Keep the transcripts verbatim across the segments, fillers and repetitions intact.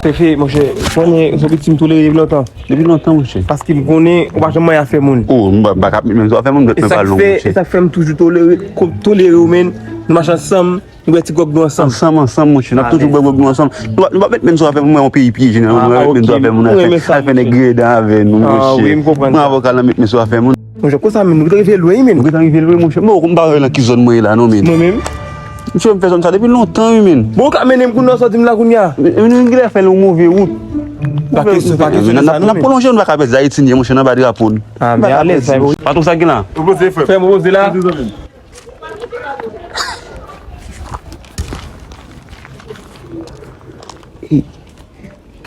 Fefe, monchè, konnen se yon pitit m tolere depi lontan. Depi lontan, monchè. Paske m konnen ou pa janm manyen afè moun. Oh, m pa, m pa ka ap met men sou afè moun, m dwèt mwen pale non, monchè. E sa k fè m toujou tolere, ko-, tolere w, men. Nou mache ansanm, nou bwè ti gwòg nou ansanm. Ansanm, ansanm, monchè. N ap toujou bwè gwòg nou ansanm. Nou pa, nou pa met men sou afè moun, yon peyi pyeje, non. Nou pa met men sou afè moun, afè, afè nèg gredan avè nou, monchè. Mwen avoka l nan met men sou afè moun. Monchè, konsa menm, nou gentan rive lwen, wi, menm. Nou gentan rive lwen, monchè. Bon, m pa wè nan ki zòn mwen ye la, non, menm. Mwen menm? Monchè, m fè zòn sa depi lontan, wi, menm. Bon, ou ka mennen m kounye a, sòti m la kounye a. Men, men, men, gen lè fè l yon move wout. Pa kesyon, pa kesyon de sa, non, menm. N ap pwolonje, nou pa ka pèdi Ayiti, monchè, nan ba drapo n. Ah, men alèz, sa, wi. Patwon, sa gen la? Ou poze, frè. Frè m, ou poze la?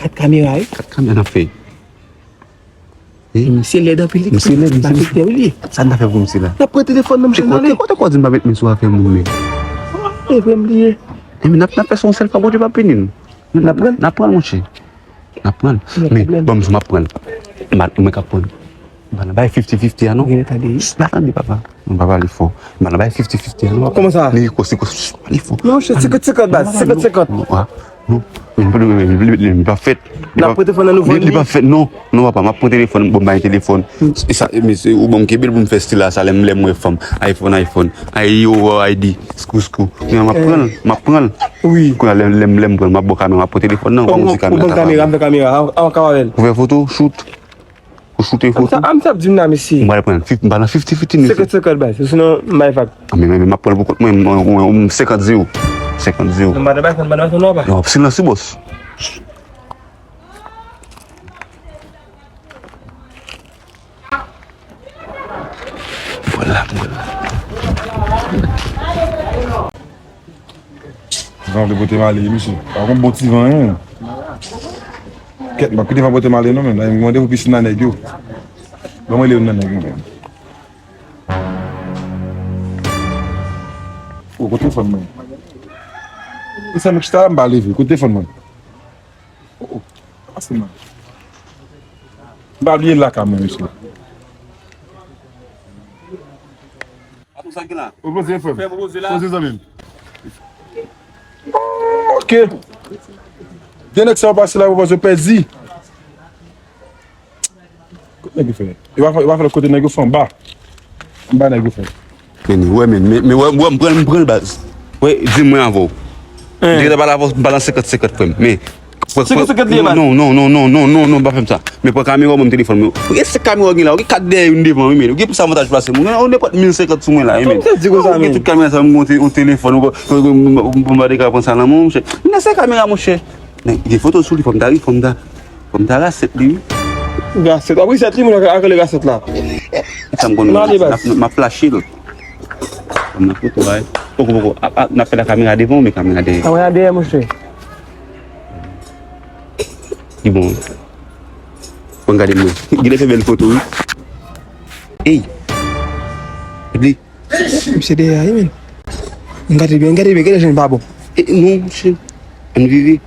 Kat kamera, wi. Kat kamera n ap fè. Misye lèd anpil, wi. Misye lèd, misye malfektè, wi, li ye. Sa n ta fè pou misye la? N ap pran telefòn nan, monchè, n ale. Kote, kote w di m pa met men sou afè moun, men? E vre m bliye. E men n ap, n ap fè sa yon sèl fwa, Bondye pa beni n. N ap pran l? N ap pran l, monchè. N ap pran l. Men, ban m di w, m ap pran l. M pa, mwen k ap pran l. M pa nan bay fifty fifty a, non. Gen tande, wi. M pa tande, papa. Mwen pa pale fò. M pa nan bay fifty fifty a, non, papa. Kòman sa? Li ko, se ko, pale fò. Non, monchè, senkant senkant, baz, senkant senkant. Non, ah, non. Li pa fèt. N ap pran telefòn nan, nou vann li? Li pa fèt, non. Non, papa, m ap pran telefòn, bon, bay telefòn. E sa, men se ou ban m kenbe l pou m fè stil la, sa, lè m, lè m wè fanm. iPhone, iPhone. Ay, yo, ay, di. Skou, skou. Men m ap pran l, m ap pran l. Wi. Kounye a, lè, lè, lè m pran l, m ap ba w kamera, m ap pran telefòn nan, ou pa konn si kamera sa pa bon. Ou ban m kamera, m fè kamera, an, an, ka avè l. Pou fè foto, shoot. Pou choute foto. Sa, a, m t ap di m nan, mesye. M pral pran, m pa nan fifty fifty, mesye. Senkant senkant, baz. Sinon, m bay vag. A, men, men, men, m ap pran l pou kont mwen, mwen, mwen, mwen, senkant zewo. Senkant zewo. Non, m pa nan bay, m pa nan bay, non, pa. Non, silans wi, bòs. Vwala, vwala. Van vle pote m ale, mesye. Pa gon bon ti van, en. Kèt, m ap kite van pote m ale, non, men. Mwen mande pou pisin nan nèg yo. Ban mwen rele youn nan nèg yo, men. O, kote telefòn mwen? E sa, m chita la, m pa leve. Kote telefòn mwen? O, o. Pase, man. M pa bliye l lakay mwen, mesye. Ou poze, frè m. Poze, zanmi m. Ok. De nèg sa yo pase la, yo pase, yo pèdi. Kote nèg yo fè? Yo pa fè, yo pa fè lòt kote, nèg yo fè anba. Anba nèg yo fè. Men, wè, men, men, men, wè, wè, m pran l, m pran l, baz. Wè, di mwen avè w. Hein. M te gentan pale avè w, m pale an senkant senkant, frè m. Men, senkant senkant li ye, baz? Non, non, non, pa fè m sa. Men pran kamera, ban m telefòn mwen. Ou gen senk kamera w gen la, ou gen kat dèyè, youn devan, wi, men. Ou gen plis avantaj pase m. Ou gen, ou nenpòt mil senkant sou mwen la, wi, men. Ou gen tout kamera sa, m gen yon telefòn, ou, ou, ou, ou pa te ka pran sa nan men w, monchè. Men se kamera, monchè. Men, gen foto sou li, fò m ta ri, fò m ta, fò m ta rasèt li, wi. Rasèt. W ap risèt li, moun ak, ak le rasèt la. Sa m konn, m ap, m ap flache l. Fò m nan foto, bay. Poko, poko. A, a, n ap fè la kamera devan, men kamera dèyè. Kamera dèyè, monchè. Li bon. Bon, gade mwen. Gade fè bèl foto, wi. Ey. Gade. Misye dèyè a, wi, men. Gade byen, gade byen, gade jan li pa bon. E, non, monchè. Ann vire.